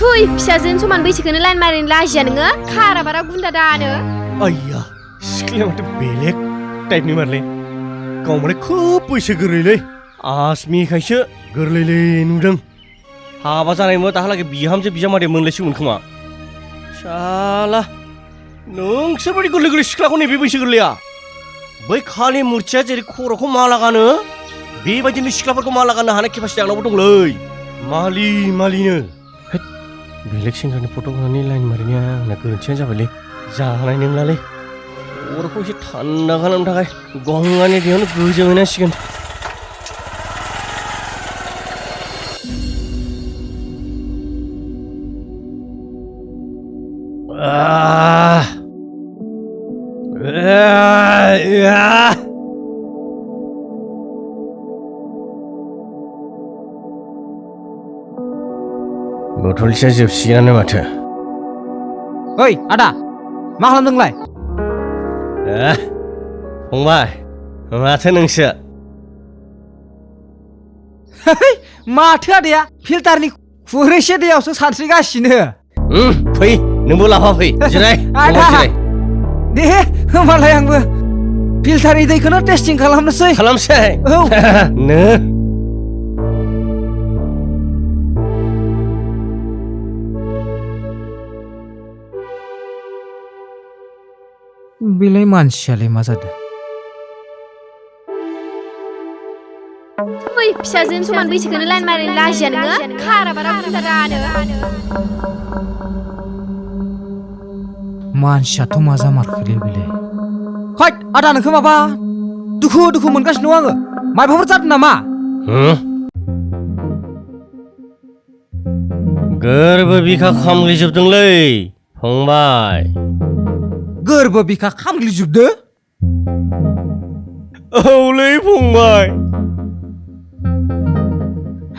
थुइ फिसाजों समान बैसोखौनो line Marino लाजिया नोङो खारा बारा गुन्दा दानो आइया सिख्लाया माथो बेलेग टाइपनि मारलै गाव माने खोब बैसो गोरलैलै आसमिखायसो गोरलैलै नुदों हाबा जानायमोन दाहालागै बिहामजो बिजामादै मोनलायसिगौमोन खोमा शाला नोंसोर बायदि गोरलै गोरलै सिख्लाखौ नैबे बैसो गोरलैया बै खालि मुर्थिया जेरै खर'खौ माला गानो बेबायदिनो सिख्लाफोरखौ माला गाननो हानाय केपासिटि आंनावबो दंलै मालिनो बेलेग सेंग्रानि फट' होनानै लाइन मारिनाया आंना गोरोन्थियानो जाबायलै जानाय नंलालै खर'खौ एसे थान्दा खालामनो थाखाय गंगानि दैयावनो गोजोंहैनांसिगोन बथलसेया जोबसिगोनानो माथो ओइ आदा मा खालामदोंलाय फंबाय माथो नोंसो माथो आदाया फिल्टारनि खुरैसे दैयावसो सानस्रिगासिनो फै नोंबो लाफा फै जिराय आदा दे होमबालाय आंबो फिल्टारनि दैखौनो टेस्टिं खालामनोसै औ नो बेलाय मानसियालाय मा जादों थुइ फिसाजों समान बैसोखौनो लाइन मारिनो लाजिया नोङो खारा बारा गुन्दा दानो मानसियाथ' मा जामारखोलै बेलाय हैद आदा नोंखौ माबा दुखु मोनगासिनो दं आङो माबाफोर जादों नामा गोरबो बिखा खामग्लिजोबदोंलै फंबाय गोरबो बिखा खामग्लिजोबदो औलै फंबाय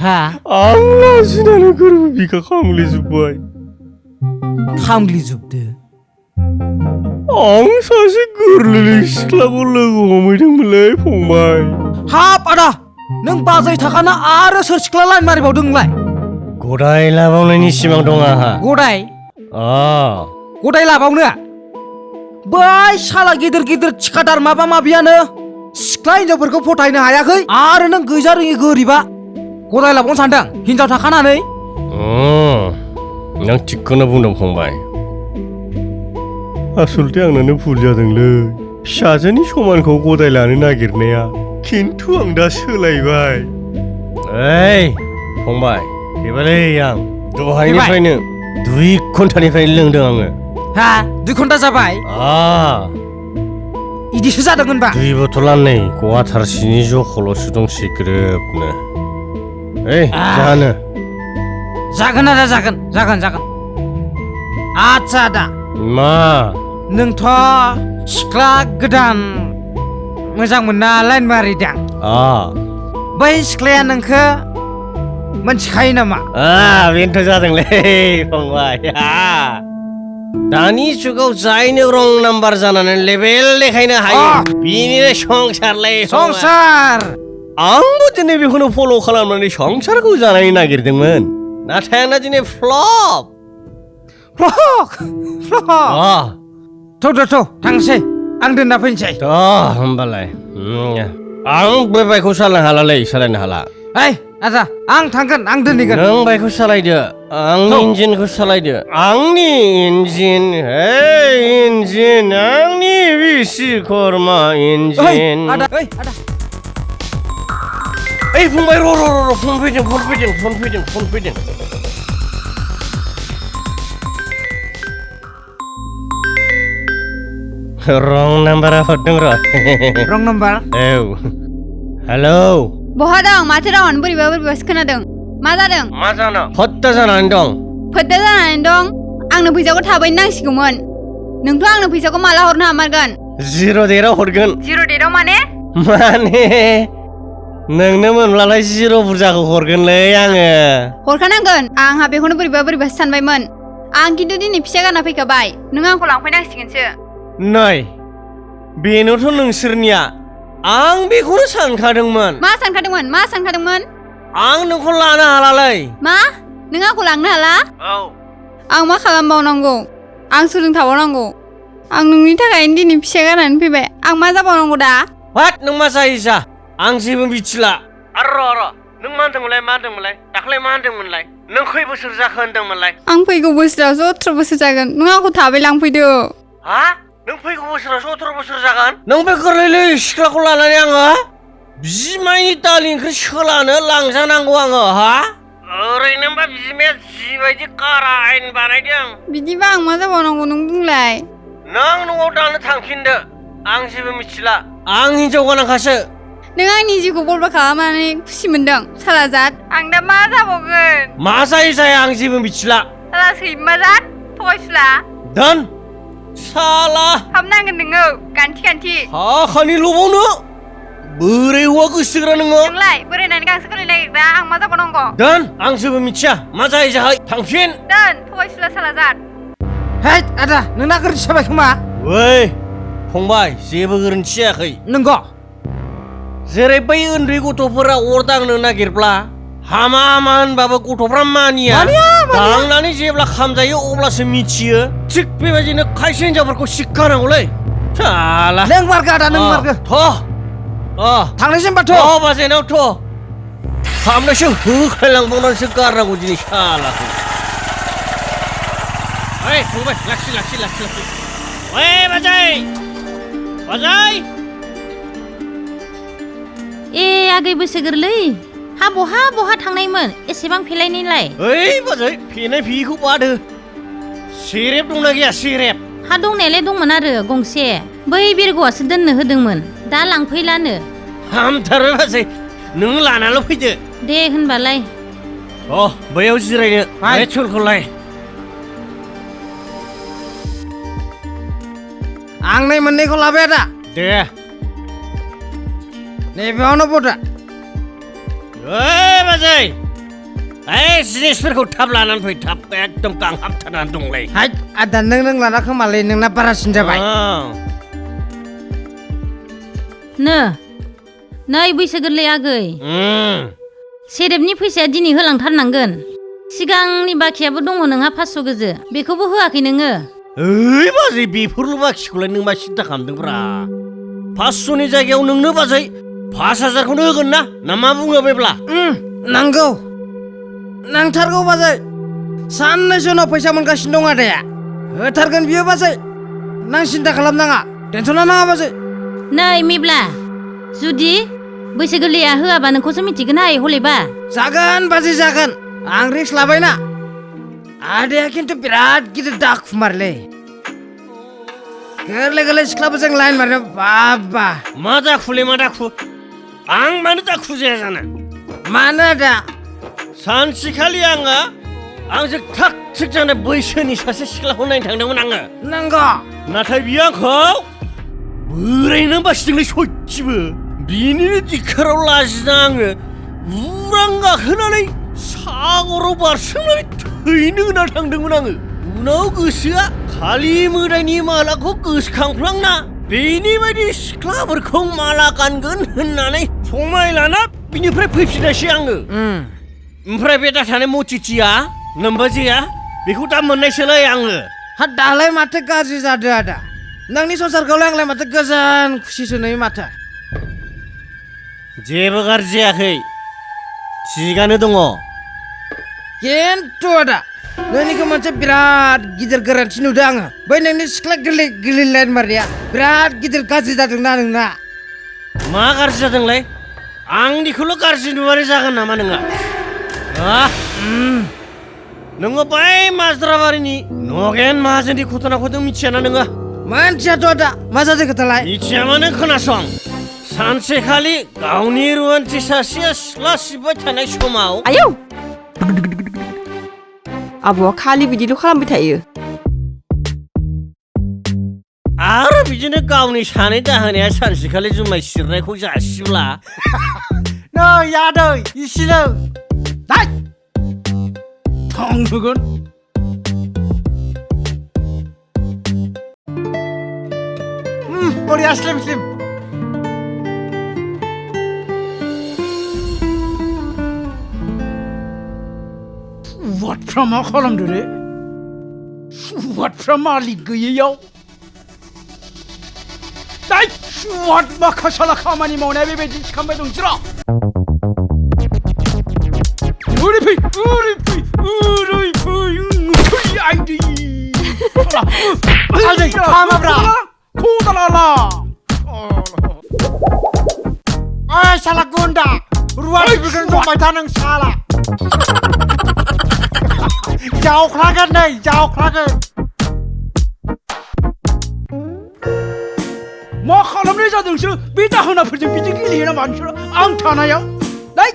हा आं लाजिनानै गोरबो बिखा खामग्लिजोबदो आं सासे गोरलै सिख्लाखौ लोगो हमहैदोंमोनलै फंबाय हाब आदा नों बाजै थाखाना आरो सोर सिख्ला लाइन मारिबावदों नोंलाय गदाय लाबावनायनि सिमां दं आंहा गदाय लाबावनो बै साला गिदिर थिखादार माबा माबियानो सिख्ला हिनजावफोरखौ फोथायनो हायाखै आरो नों गैजा रोङि गोरिबा गदाय लाबावनो सानदों हिनजाव थाखानानै नों थिगखौनो बुंदों फंबाय आसलथे आंनानो भुल जादोंलै फिसाजोनि समानखौ गदाय लानो नागिरनाया खिन्थु आं दा सोलायबाय ओइ फंबाय बेबालै आं दहायनिफ्रायनो 2 घन्टानिफ्रायनो लोंदों आङो हा 2 घन्टा जाबाय इदिसो जादों होनबा 2 बथला नै गवाथारसिनि जखल'सो दंसै ग्रोबनो जागोन आदा जागोन आदसा आदा मा नोंथ' सिख्ला गोदान मोजां मोनना लाइन मारिदां बै सिख्लाया नोंखौ मोनथिखायो नामा बेनोथ' जादोंलै फंबाय दानि जुगाव जायनो रं नाम्बार जानानै लेबेल देखायनो हायो बेनिनो संसार आंबो दिनै बेखौनो फल' खालामनानै संसारखौ जानाय नागिरदोंमोन नाथाय आंना दिनै फ्लप थ' थांसै आं दोनना फैनोसै होमबालाय आं बे बाइकखौ सालायनो हाला आदा आं थांगोन आं दोनहैगोन नों बाइकखौ सालायदो आंनि इन्जिनखौ सालायदो आंनि इन्जिन आंनि बिश्वकर्मा इन्जिन आदा फंबाय र' फन फैदों रं नाम्बारा हरदों रं नाम्बार हेलौ बहा दं माथो रावानो बोरैबासो खोनादों मा जादों मा जानो फद्दा जानानै दं आंनो फैसाखौ थाबैनो नांसिगौमोन नोंथ' आंनो फैसाखौ माला हरनो हामारगोन 0 डेटआव हरगोन 0 डेटआव माने नोंनो मोनब्लालाय 0 बुरजाखौ हरगोनलै आङो हरखानांगोन आंहा बेखौनो बोरैबासो सानबायमोन आं खिन्थु दिनै फिसा गाना फैखाबाय नों आंखौ लांफैनांसिगोनसो नै बेनोथ' नोंसोरनिया आं बेखौनो सानखादोंमोन मा सानखादोंमोन आं नोंखौ लानो हालालै मा नों आंखौ लांनो हाला औ आं मा खालामबावनांगौ आं सोलोंथाबावनांगौ आं नोंनि थाखायनो दिनै फिसा गारनानै फैबाय आं मा जाबावनांगौ दा हाट नों मा जायो जा आं जेबो मिथिला र' नों मा होनदोंमोनलाय दाख्लै मा होनदोंमोनलाय नों खै बोसोर जाखो होनदोंमोनलाय आं फैगौ बोसोरावसो 18 बोसोर जागोन नों आंखौ थाबै लांफैदो हा नों फैगौ बोसोरावसो 18 बोसोर जागोन नों बे गोरलैलै सिख्लाखौ लानानै आङो बिमायनि दालि ओंख्रि सोलानो लांजानांगौ आङो हा ओरैनोबा बिमाया जिबायदि कारा आयेन बानायदों बिदिबा आं मा जाबावनांगौ नों बुंलाय नों न'आव दानो थांफिनदो आं जेबो मिथिला आं हिनजाव गोनांखासो नों आंनि जिउखौ बरबाद खालामनानै खुसि मोनदों सालाजाद आं दा मा जाबावगोन मा जाया आं जेबो मिथिला साला सैमाजाद थगायसुला दोन साला हाबनांगोन नोङो गान्थि हाखानि लबावनो बोरै हौवा गोसोग्रा नोङो नोंलाय बोरायनानै गांसो गोरलै नागिरग्रा आं मा जाबावनांगौ दोन आं जेबो मिथिया मा जायो जाहै थांफिन दोन थगायसुला सालाजाद है आदा नोंना गोरोन्थि जाबाय खोमा ओइ फंबाय जेबो गोरोन्थि जायाखै नंगौ जेरै बै उन्दै गथ'फोरा अर दांनो नागिरब्ला हामा होनबाबो गथ'फ्रा मानिया दांनानै जेब्ला खामजायो अब्लासो मिथियो थिग बेबायदिनो खायसे हिनजावफोरखौ शिक्षा होनांगौलै साला नों मारगो आदा नों मारगो थांनोसै होनबाथ' बाजेनाव खामनायसो होख्रायलांबावनानैसो गारनांगौ दिनै सालाखौ ओइ फंबाय लाखि ओइ बाजै ए आगै बैसो गोरलै हा बहा थांनायमोन एसेबां फेलायनायलाय ओइ बाजै फेनाय फेयिखौ बादो सेरेब दंना गैया सेरेब हा दंनायालाय दंमोन आरो गंसे बै बिरग'आसो दोननो होदोंमोन दा लांफैलानो हामथारबाय बाजै नों लानाल' फैदो दे होनबालाय बैयाव जिरायनो बे चुलखौलाय आं नै मोननैखौ लाबाय आदा दे नैबेयावनो बदा ओइ बाजै जिनिसफोरखौ थाब लानानै फै थाब एकदम गांहाबथारनानै दंलै हाय आदा नों लाना खोमालै नोंना बारासिन जाबाय नै बैसो गोरलै आगै सेरेबनि फैसाया दिनै होलांथारनांगोन सिगांनि बाखियाबो दङ नोंहा 500 गोजो बेखौबो होआखै नोङो ओइ बाजै बेफोरल' बाखिखौलाय नों मा सिन्था खालामदोंब्रा 500नि जायगायाव नोंनो बाजै 5000खौनो होगोन ना मा बुङो बेब्ला नांगौ नांथारगौ बाजै साननैसो उनाव फैसा मोनगासिनो दं आदाया होथारगोन बियो बाजै नों सिन्था खालामनाङा टेनसन लानाङा बाजै नै मेब्ला जुदि बैसो गोरलैया होआबा नोंखौसो मिथिगोन हाय हलेबा जागोन बाजै जागोन आं रिक्स लाबायना आदाया खिन्थु बिराद गिदिर दाखुमारलै गोरलै सिख्लाफोरजों लाइन मारनो बाबा मा दाखु आं मानो दाखु जाया जानो मानो आदा सानसेखालि आंजों थाग थिग जानाय बैसोनि सासे सिख्लाखौ नायनो थांदोंमोन आङो नंगौ नाथाय बियो आंखौ बोरैनो बासिदोंलै सयथिबो बिनिनो दिखाराव लाजिना आङो उरां गाखोनानै सागराव बारसोमनानै थैनो होना थांदोंमोन आङो उनाव गोसोआ खालि मोदायनि मालाखौ गोसोखांफ्लांना बेनि बायदि सिख्लाफोरखौ माला गानगोन होननानै समाय लाना बिनिफ्राय फैफिननायसै आङो ओमफ्राय बे दाथानाय मथिथिया नोमबाजिया बेखौ दा मोननायसोलै आङो हा दालाय माथो गाज्रि जादो आदा नोंनि संसारखौलाय आंलाय माथो गोजोन खुसिसो नुयो माथो जेबो गाज्रि जायाखै थिगानो दङ खिन्थु आदा नोंनिखौ मोनसे बिराद गिदिर गोरोन्थि नुदों आङो बै नोंनि सिख्ला गोरलै लाइन मारनाया बिराद गिदिर गाज्रि जादोंना नोंना मा गाज्रि जादोंलै आंनिखौल' गाज्रि नुबानो जागोन नामा नोंहा नोङो बै माजद्राबारिनि नगेन माहाजोननि घटनाखौ नों मिथियाना नोङो मोनथियाथ' आदा मा जादों खोथालाय मिथियाबा नों खोनासं सानसेखालि गावनि रुवाथि सासेया सिख्ला सिबबाय थानाय समाव आयौ आब'आ खालि बिदिल' खालामबाय थायो आरो बिदिनो गावनि सानै दाहोनाया सानसेखालि जुमाय सिरनायखौ जासिब्ला नै आदै इसिनो दाय थांगोन बरिया स्लिम सुवादफ्रा मा खालामदो रे सुवादफ्रा मालिक गैयैयाव दाय सुवाद माखासाला खामानि मावनाया बेबायदि खालामबाय दं बिसोरो ओरै फै आइदै आइदै थामाब्रा खदालाला ओइ साला गुन्दा रुवाथिफोरखौनो जंबाय था नों साला जावख्लागोन नै जावख्लागोन मा खालामनाय जादोंसो बे दाहोनाफोरजों बिदि गेलेयो नामा नोंसोरो आं थानायाव नै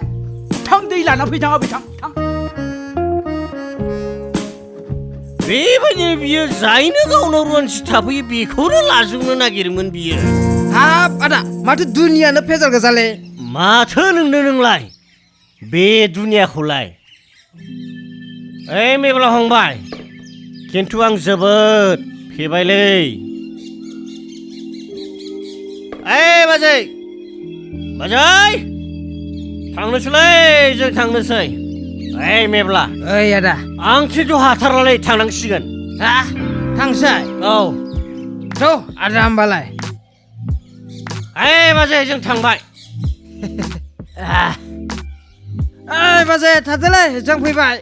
थां दै लाना फैथाङा बे थां बेबायदि बियो जायनो गावनाव रुवाथि थाफैयो बेखौनो लाजोबनो नागिरोमोन बियो हाब आदा माथो दुनियानो फेजाल गोजाले माथो नोंलाय बे दुनियाखौलाय ओइ मेबला फंबाय खिन्थु आं जोबोद फेबायलै ओइ बाजै थांनोसैलै जों थांनोसै ओइ मेबला ओइ आदा आं खिन्थु हाथारलालै थांनांसिगोन हा थांसै औ थ' आदा होमबालाय ओइ बाजै जों थांबाय ओइ बाजै थादोलै जों फैबाय